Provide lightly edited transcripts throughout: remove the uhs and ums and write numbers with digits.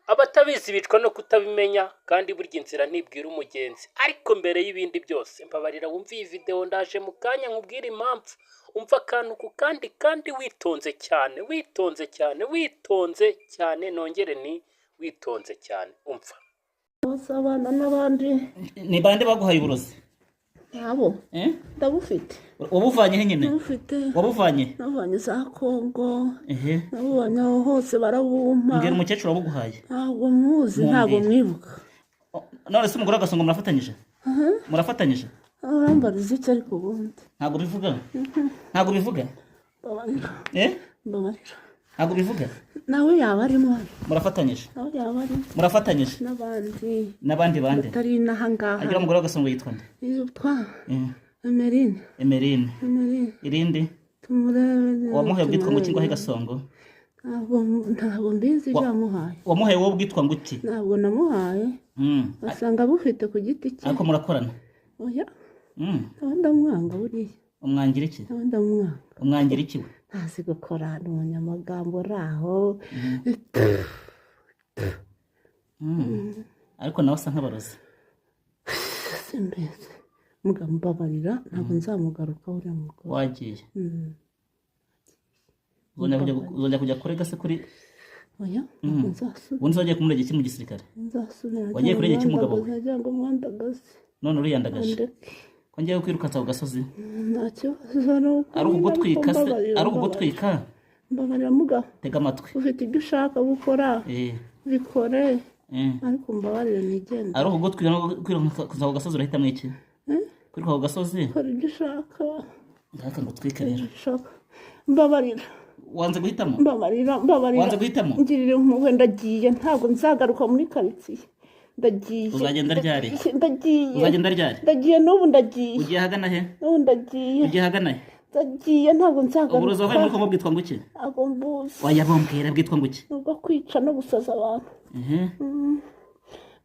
Abatabizi bicwa no kutabimenya, kandi burya inzira ntibwira umugenzi. Ariko mbere y'ibindi byose, mbabarira wumve iyi videwo, ndaje mu kanya nkubwire impamvu. Umva akantu ku kandi, kandi witonze cyane, witonze cyane, witonze cyane, nongere ni witonze cyane, umva. Bose abana n'abandi. Ni bande baguhaye uburozi? Ntabo. Eh? Ndabufite. Wabuvanye he nyine? Ndabufite. Wabuvanye? Nabuvanye za Kongo. Ehe. Nabuvanye aho hose, barabumpa. Mbwira umukecuru wabuguhaye. Ntabwo muzi, ntabwo Mumbwire. mwibuka. None se umugore agasonga, murafatanyije, murafatanyije? Urambariza iki ariko ubundi? Ntabwo bivuga, ntabwo bivuga. Mbabarira. Eh? Mbabarira. Ntabwo bivuga. Nawe yaba arimo hano. Murafatanyije? Nawe yaba arimo. Murafatanyije? N'abandi. N'abandi bande? Batari inaha ngaha. Agira umugore w'agasongo yitwa nde? Yitwa Eh, Emerine. Emerine. Emerine. Irindi? Tumurebe. Wamuhaye ubwitwa ngo iki ngo ahe Tumurebe. Gasongo? Ntabwo mbizi ibyo yamuhaye. Wamuhaye wowe ubwitwa ngo iki? Ntabwo namuhaye. Asanga abufite ku giti cye. Ariko murakorana? Oya. Nawe ndamwanga buriya. Umwangira iki? Nawe ndamwanga. Umwangira iki we? Ntazi gukora, ni umunyamagambo uri aho. Ariko nawe asa nk'abarozi. Simbizi. Mbabarira, ntabwo nzamugaruka uriya mugore. Wagiye? Uzongera kujya kurega se kuri? Oya, ntabwo nzasubira. Ubundi se wagiye kumurega iki mu gisirikare? Nzasubira. Wagiye kurega iki umugabo we? Nagira ngo mwandagaze. None uriyandagaje. Ndeke. Ko ngiye kwirukansa ku gasozi? Nta kibazo, ni uko Ari nyine, ukugutwika ariko se? mbabarira, Ari ukugutwika? Mbabarira mugabo. Tega amatwi. Ufite ibyo ushaka gukora, bikore, ariko mbabarire nigende. Ari ukugutwika no kwirukansa ku gasozi, urahitamo iki? Eh? Kwiruka ku gasozi? Kora ibyo ushaka. Ndahaka ngo utwike rero. Ibyo ushaka, mbabarira. Wanze guhitamo? Mbabarira, mbabarira. Wanze guhitamo? Ngirira impuhwe, ndagiye, ntabwo nzagaruka muri karitsiye, ndagiye. Uzagenda ryari? Ndagiye. Uzagenda ryari? Ndagiye n'ubu, ndagiye. Ugiye ahagana he? N'ubu ndagiye. Ugiye ahagana he? Ndagiye, ntabwo Uburozi wavuye muri nzagaruka. Kongo bwitwa ngo iki? Ntabwo mbuzi. Wayabumbwira, bwitwa ngo iki? Ni ubwo kwica no gusaza abantu. Ehe.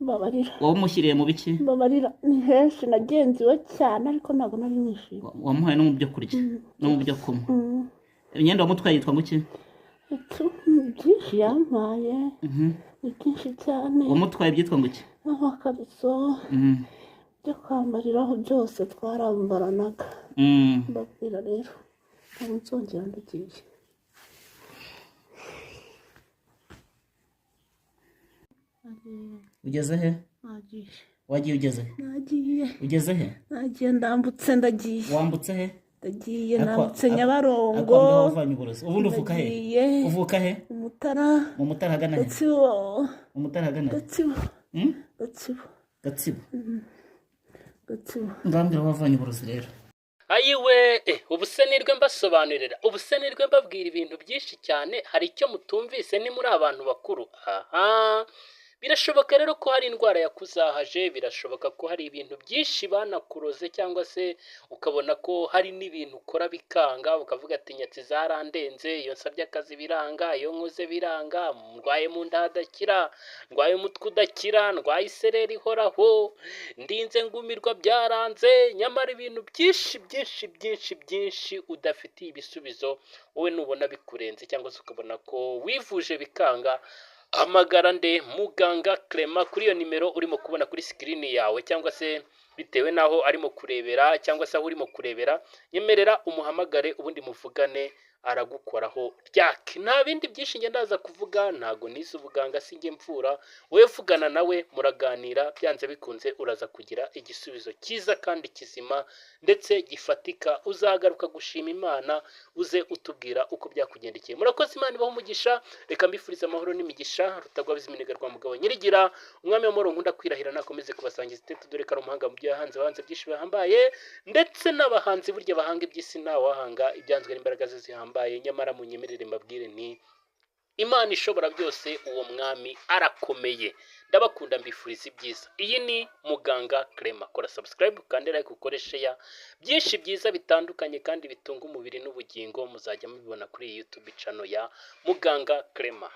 Mbabarira. Wabumushyiriye mu biki? Mbabarira, ni henshi nagenziwe cyane, ariko ntabwo nari nishimye. Wamuhaye no mu byo kurya no mu byo kunywa? Imyenda wamutwaye yitwa ngo iki? Ni byinshi yampaye, ni byinshi cyane. Wamutwaye ibyitwa ngo iki? Amakariso byo kwambariraho byose twarambaranaga. Mbabwira rero, ntabwo nzongera, ndagiye. Ugeze he? Nagiye. Wagiye ugeze he? Nagiye. Ugeze he? Nagiye, ndambutse, ndagiye. Wambutse he? Ndagiye, nambutse Ariko Nyabarongo. aho wavanye uburozi, ubundi uvuka he? Ndagiye. Uvuka he? Umutara. Mu Mutara hagana he? Gatsibo. Mu Mutara hagana he? Gatsibo. Hmm? Gatsibo. Gatsibo. Gatsibo. Ngambwira aho wavanye uburozi rero. Ayiwe, ubu se nirwe mbasobanurira, ubu se nirwe mbabwira ibintu byinshi cyane, hari icyo mutumvise? Ni muri abantu bakuru aha. Birashoboka rero ko hari indwara yakuzahaje, birashoboka ko hari ibintu byinshi banakuroze, cyangwa se ukabona ko hari n'ibintu ukora bikanga, ukavuga ati nyatsi zarandenze, iyo nsabye akazi biranga, iyo nkoze biranga, ndwaye mu nda hadakira, ndwaye umutwe udakira, ndwaye isereri ihoraho, ndinze ngumirwa byaranze, nyamara ibintu byinshi byinshi byinshi byinshi udafitiye ibisubizo. Wowe nubona bikurenze cyangwa se ukabona ko wivuje bikanga, hamagara nde? Muganga Clement kuri iyo nimero urimo kubona kuri sikirini yawe, cyangwa se bitewe n'aho arimo kurebera cyangwa se aho urimo kurebera, nyemerera umuhamagare ubundi muvugane, aragukoraho ryake. Nta bindi byinshi njye ndaza kuvuga, ntago nize ubuganga, sinjye mvura. Wowe vugana nawe muraganira, byanze bikunze uraza kugira igisubizo cyiza kandi kizima ndetse gifatika. Uzagaruka gushima Imana, uze utubwira uko byakugendekeye. Murakoze, Imana ibahe umugisha. Reka mbifurize amahoro n'imigisha. Rutagwabiza iminega rwa mugabo nyirigira, umwami w'amahoro nkunda kwirahira, nakomeze kubasangiza itete, dore ko ari umuhanga mu byo yahanze, wahanze byinshi bihambaye, ndetse n'abahanzi burya bahanga iby'isi ntawahanga ibyanzwe n'imbaraga ze zihambaye. Nyamara munyemerere mbabwire nti Imana ishobora byose, uwo mwami arakomeye. Ndabakunda, mbifuriza ibyiza. Iyi ni Muganga Clement. Kora subscribe kandi like, ukore share. Byinshi byiza bitandukanye kandi bitunga umubiri n'ubugingo muzajya mubibona kuri iyi YouTube channel ya Muganga Clement.